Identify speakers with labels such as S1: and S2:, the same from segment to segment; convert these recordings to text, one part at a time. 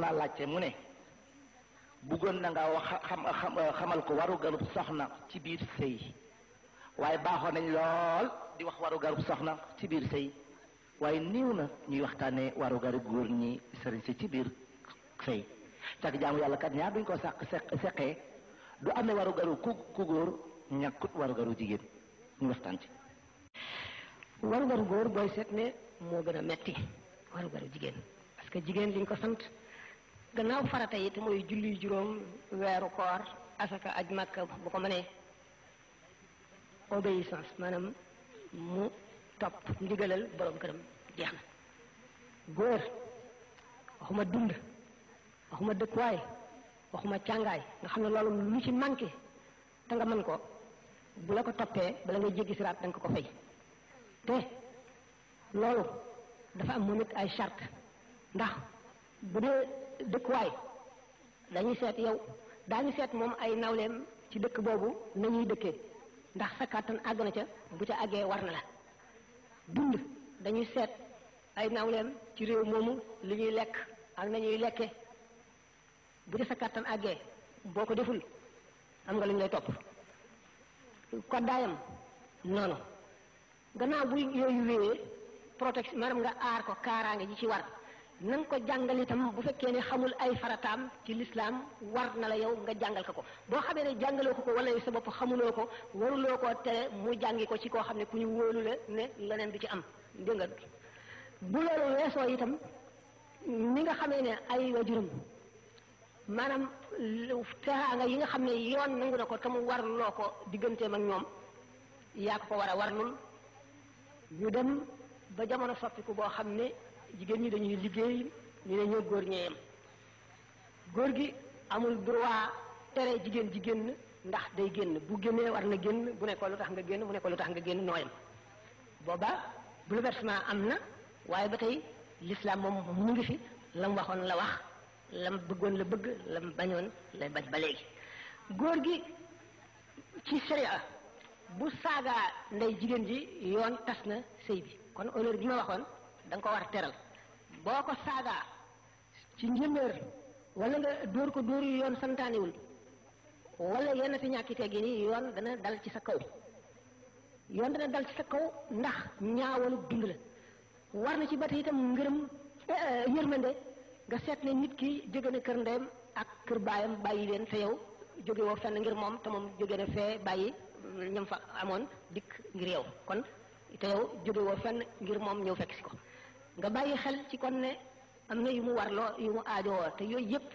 S1: naa laajte mu ne bëggoon na nga wax xamal ko waru garub soxna ci biir sëy waaye baaxoo nañ lool di wax waru garub soxna ci biir sëy waaye niiw na ñuy waxtaanee waru garu góor ñi sëriñ si ci biir sëy cag jaamu yàlla kat ñaar duñ ko seqee du amee waru garu ku góor ñàkkut waru garu jigéen ñu waxtaan ci.
S2: waru garu góor booy seet ne moo gën a metti waru garu jigéen parce que jigéen liñ ko sant gannaaw farata yi te mooy julli juróom weeru koor asaka aj makka bu ko mënee obéissance maanaam mu topp ndigalal borom këram jeex na. góor waxuma dund waxuma dëkkuwaay waxuma càngaay nga xam ne loolu lu ci manqué te nga mën ko bu la ko toppee bala ngay jéggi siraat da nga ko fay te loolu dafa am moom it ay charte ndax bu dee dëkkuwaay dañuy seet yow daañu seet moom ay nawleem ci dëkk boobu nañuy dëkkee ndax sa kàttan àgg na ca bu ca àggee war na la. dund dañuy seet ay nawleem ci réew moomu li ñuy lekk ak nañuy lekke bu ca sa kàttan àggee boo ko deful am nga lu ñu lay topp. koddaayam noonu gannaaw bu yooyu wéyee protection maanaam nga aar ko kaaraange ji ci war na nga ko jàngal itam bu fekkee ne xamul ay farataam ci lislaam war na la yow nga jàngal ko boo xamee ne jàngaloo ko wala sa bopp xamuloo ko waruloo koo tere mu jàngi ko ci koo xam ne ku ñu wóolu la ne leneen du ci am dégg nga bu loolu weesoo itam ni nga xamee ne ay wajuram maanaam teraanga yi nga xam ne yoon nangu na ko te mu warloo ko digganteem ak ñoom yaa ko war a warlul ñu dem ba jamono soppiku boo xam ne jigéen ñi dañuy liggéey ñu ne ñoo góor ñeeyam góor gi amul droit tere jigéen ji génn ndax day génn bu génnee war na génn bu ne ko lu tax nga génn bu ne ko lu tax nga génn nooyam booba bouleversement am na waaye ba tey l'islam moom mu ngi fi lam waxoon la wax lam bëggoon la bëgg lam bañoon la bañ ba léegi. góor gi ci sharia bu saagaa ndey jigéen ji yoon tas na sëy bi kon honneur bi ma waxoon da nga ko war teral boo ko saagaa ci njëmeer wala nga dóor ko dóor yu yoon santaaniwul wala yenn fi ñàkki teggi ni yoon dana dal ci sa kaw yoon dana dal ci sa kaw ndax ñaawalu dund la war na ci bati itam ngërëm yërmande nga seet ne nit ki jóge na kër ndeyam ak kër baayam bàyyi leen te yow jóge woo fenn ngir moom te moom jóge na fee bàyyi ñam fa amoon dikk ngir yow kon te yow jóge woo fenn ngir moom ñëw fekk si ko nga bàyyi xel ci kon ne am na yu mu warloo yu mu aajowoo te yooyu yëpp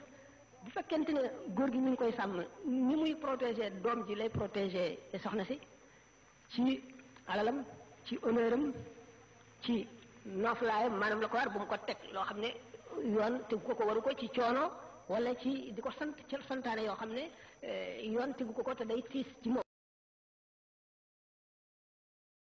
S2: bu fekkente ne góor gi mi ngi koy sàmm ni muy protéger doom ji lay protéger soxna si ci alalam ci honneuram ci nooflaayam maanaam la ko war bu mu ko teg loo xam ne yoon tegu ko waru ko ci coono wala ci di ko sant ci santaane yoo xam ne yoon tegu ko te day tiis ci moom